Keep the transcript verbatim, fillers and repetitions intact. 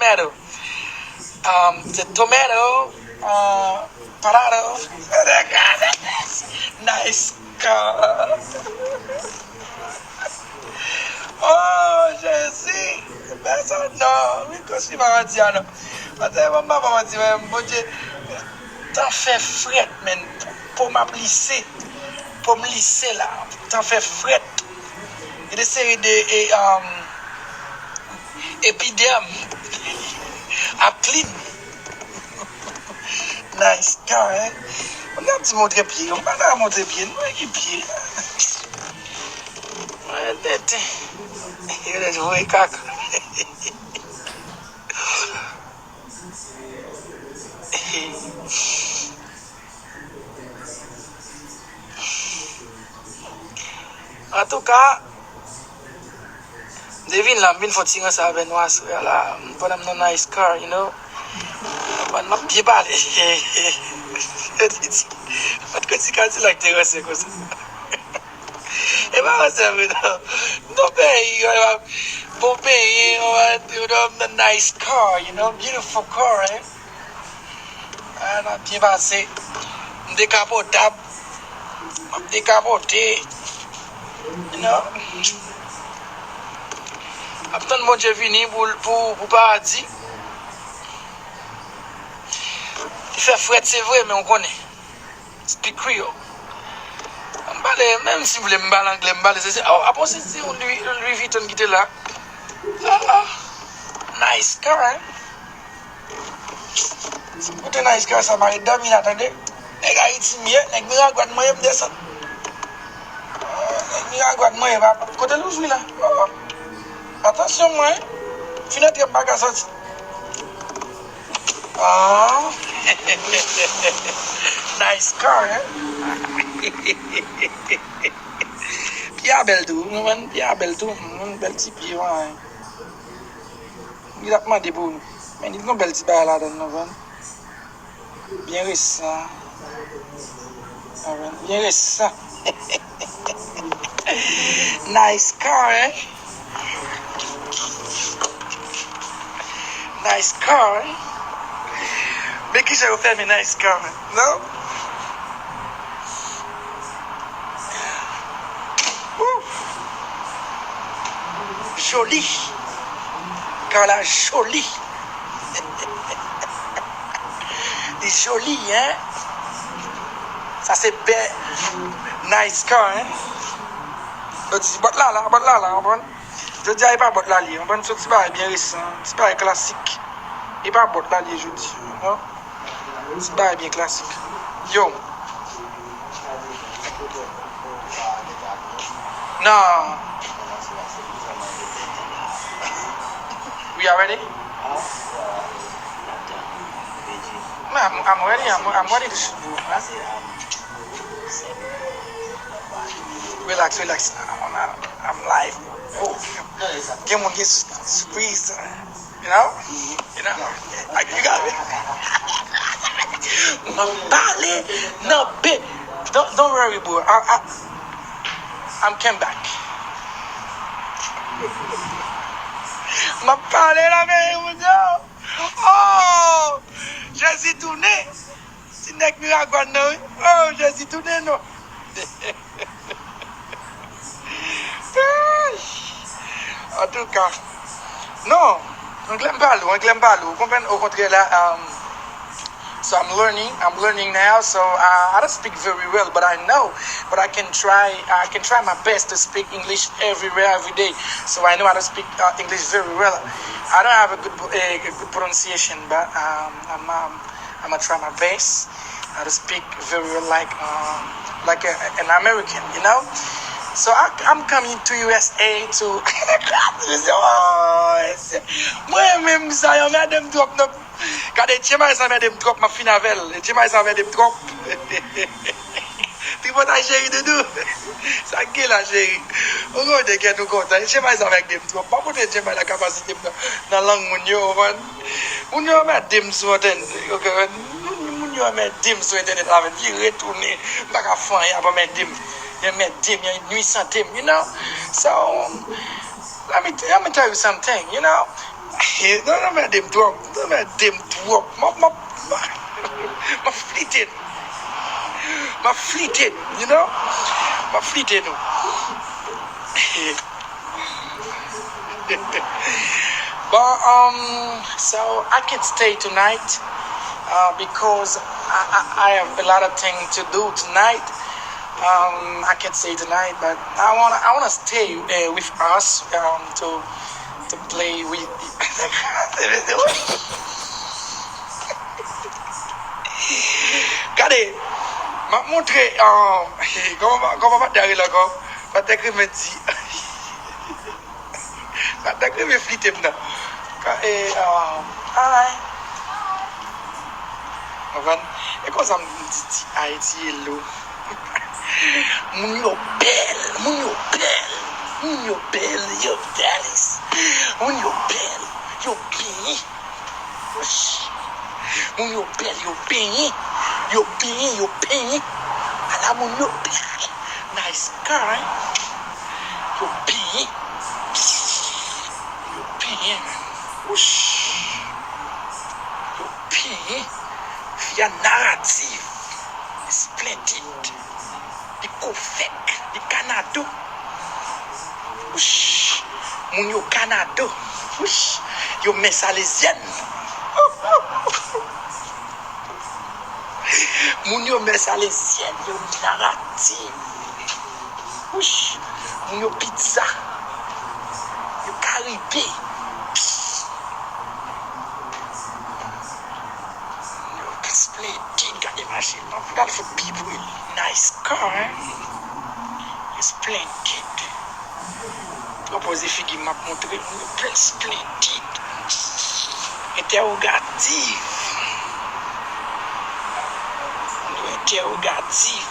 Tomato. Um, the tomato, uh, potato. Nice car. Oh, Jezi. Pèsonn non. Wi, kòs li pa manti a non. Paske mwen pa manti, men Bondye, tan fè frèt, men. Po m ap lise. Po m lise la. Tan fè frèt. Gen de seri de, e, um, epidèm ap clean. Nice car, hein? Mwen ap di montre pye yo. Mwen pa ka montre pye. Mwen ki pye. Mwen tete. Yo lè voye kaka. Antouka, m te vin la, m vin fè yon ti ranse avè nou aswè a la, pandan m nan nice car, you know. Konprann, m ap byen pale. Yo te di, mwen te konn si Kadilak te ranse konsa. E pa ranse vre non. M nan peyi, bon peyi, you know, m nan nice car, you know, beautiful car, hein. Ah, n ap byen pase. M dekapotable. M ap dekapote. You know? Ap tann Bondye vini pou, pou, pou paradi. Li fè frèt, se vre, men w konnen. Speak Creole. M pale, menm si w vle m pale anglè, m pale, se, se, oh, apa w se, se yon Louis, Louis Vuitton ki te la. Ah, ah. Nice car, hein? Kote nice car sa, mare dòmi la, tande. Nèg Ayiti m ye, nèg Miragwàn mwen ye, m desann. Ah, nèg Miragwàn mwen ye, papa. Kote l ouvri la? Oh, oh. Atansyon mwen, fin antre m pa ka sòti. Ah. Nice car, hein? Pye a bèl tou, ou konprann? Pye a bèl tou, hmm, bèl ti pye, wi. Li t ap mande pou, men li gen yon bèl ti bagay ladan l, ou konprann? Byen resan. Konprann? Byen resan. Nice car, hein? Nice car, hein? Men kijan yo fèmen nice car, non? Woo! Joli. Car la joli. Li joli, hein? Sa se bèl nice car, hein? Yo di bòt la la, bòt la la, ou konprann? Jodi a, e pa bòt la li ye, ou konprann? Se yon ti bagay byen resan, ti bagay klasik. E pa bòt la li ye jodi, non? Ti bagay byen klasik. Yo. Non. We are ready? No, I'm, I'm ready. I'm, I'm ready to shoot. Relax, relax. I'm, I'm live. Oh. Gen moun gen su-, surprise. You know? You know? Like, you got me? M ap pale nan pe. Don't, don't worry, bro. I, I, I'm came back. M ap pale la, men, moun yo. Oh! Jezi tounen. Ti nèg Miragwàn nan, wi. Oh, Jezi tounen non. Antouka, non, anglè m pa lou, anglè m pa lou, ou konprann? Okontrè la, um, so I'm learning, I'm learning now, so uh, I don't speak very well, but I know, but I can try, I can try my best to speak English everywhere, every day. So I know how to speak uh, English very well. I don't have a good, a good pronunciation, but um, I'm, um, I'm gonna try my best uh, to speak very well like um, like a, an American, you know. So I, I'm coming to U S A to. Mwen menm sa yon mèdèm twòp nan. Gade Jemay sa mèdèm twòp, m ap fin avè l. Jemay sa mèdèm twòp. Tripotay cheri doudou. Sa k gen la cheri? Ou konnen kè nou kontan. Jemay sa mèdèm twòp. Pa montre Jemay la kapasite m nan, nan lang moun yo, ou konprann? Moun yo mèdèm sou antèn. Ou konprann? Moun, moun yo mèdèm sou entènèt la, men vire tounen. M pa ka fè anyen avan mèdèm. Yo mèdèm, yo nwisante m, you know? So, let me, let me tell you something, you know? Non, non, mède m twòp. Non, mède m twòp. M ap, m ap, m ap flite nou. M ap flite nou, you know? M ap flite nou. Bon, um, so I can't stay tonight, uh, because I, I, I have a lot of things to do tonight. Um, I can't stay tonight, but I wanna, I wanna stay, uh, with us, um, to, to play with. Gade, m ap montre, um, kòman, kòman patnè a rele ankò? Patnè Kremen di. Sa t ap rive flite m nan. Ka, e, ah, ay. Konprann? E konsa m di ti ay, ti hello. Moun yo bèl, moun yo bèl, moun yo bèl, yo bèl. Moun yo bèl, yo bèl. Moun yo bèl, yo benyen. Yo benyen, yo benyen. Ala moun yo bèl. Nice car, hein? Yo benyen. Yo benyen, man. Wouch. Yo benyen. Fi a narativ. Splendid. Li kovèk, li kanado. Wouch! Moun yo kanado. Wouch! Yo men salezyèn. Moun yo men salezyèn, yo narativ. Wouch! Moun yo pizza. Yo karibe. Yo splendid, gade machin nan. Gade fout pi pou li. Nice car, hein? Splendid. Yo poze figi m ap montre. Yo bèl, splendid. Entèwogatif. Yo entèwogatif.